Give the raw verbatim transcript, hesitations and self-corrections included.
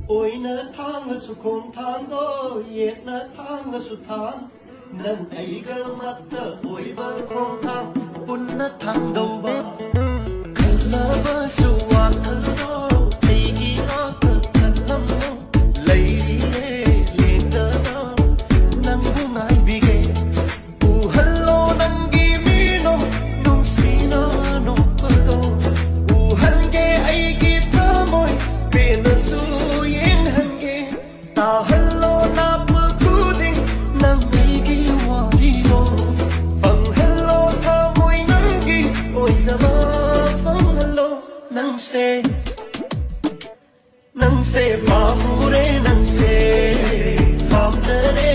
ꯑꯣꯏꯅ ꯊꯥꯡꯉꯁꯨ ꯈꯣꯡꯊꯥꯡꯗꯣ, ꯌꯦꯠꯅ ꯊꯥꯡꯉꯁꯨ ꯊꯥꯡ, ꯅꯪ ꯑꯩꯒ ꯑꯃꯠꯇ ꯑꯣꯏꯕ ꯈꯣꯡꯊꯥꯡ ꯄꯨꯟꯅ ꯊꯥꯡꯗꯧꯕ꯫ ꯈꯜꯂꯕꯁꯨ ꯋꯥꯈꯜꯗꯣ ꯑꯩꯒꯤ ꯉꯥꯛꯇ ꯈꯜꯂꯝꯃꯣ꯫ ꯂꯩꯔꯤꯌꯦ ꯂꯦꯡꯗꯅ ꯅꯪꯕꯨ ꯉꯥꯏꯕꯤꯒꯦ꯫ ꯎꯍꯜꯂꯣ ꯅꯪꯒꯤ ꯃꯤꯅꯣ ꯅꯨꯡꯁꯤꯅ ꯅꯣꯛꯄꯗꯣ꯫ ꯎꯍꯟꯒꯦ ꯑꯩꯒꯤ ꯊꯃꯣꯏ ꯄꯦꯟꯅꯁꯨ ꯌꯦꯡꯍꯟꯒꯦ꯫ ꯇꯥꯍꯜꯂꯣ ꯂꯥꯞꯄ ꯈꯨꯗꯤꯡ ꯅꯪ ꯑꯩꯒꯤ ꯋꯥꯔꯤꯗꯣ꯫ ꯐꯪꯍꯜꯂꯣ ꯊꯃꯣꯏ ꯅꯪꯒꯤ ꯑꯣꯏꯖꯕ ꯐꯪꯍꯜꯂꯣ꯫ ꯅꯪꯁꯦ ꯅꯪꯁꯦ ꯄꯥꯝꯃꯨꯔꯦ ꯅꯪꯁꯦ ꯄꯥꯝꯖꯔꯦ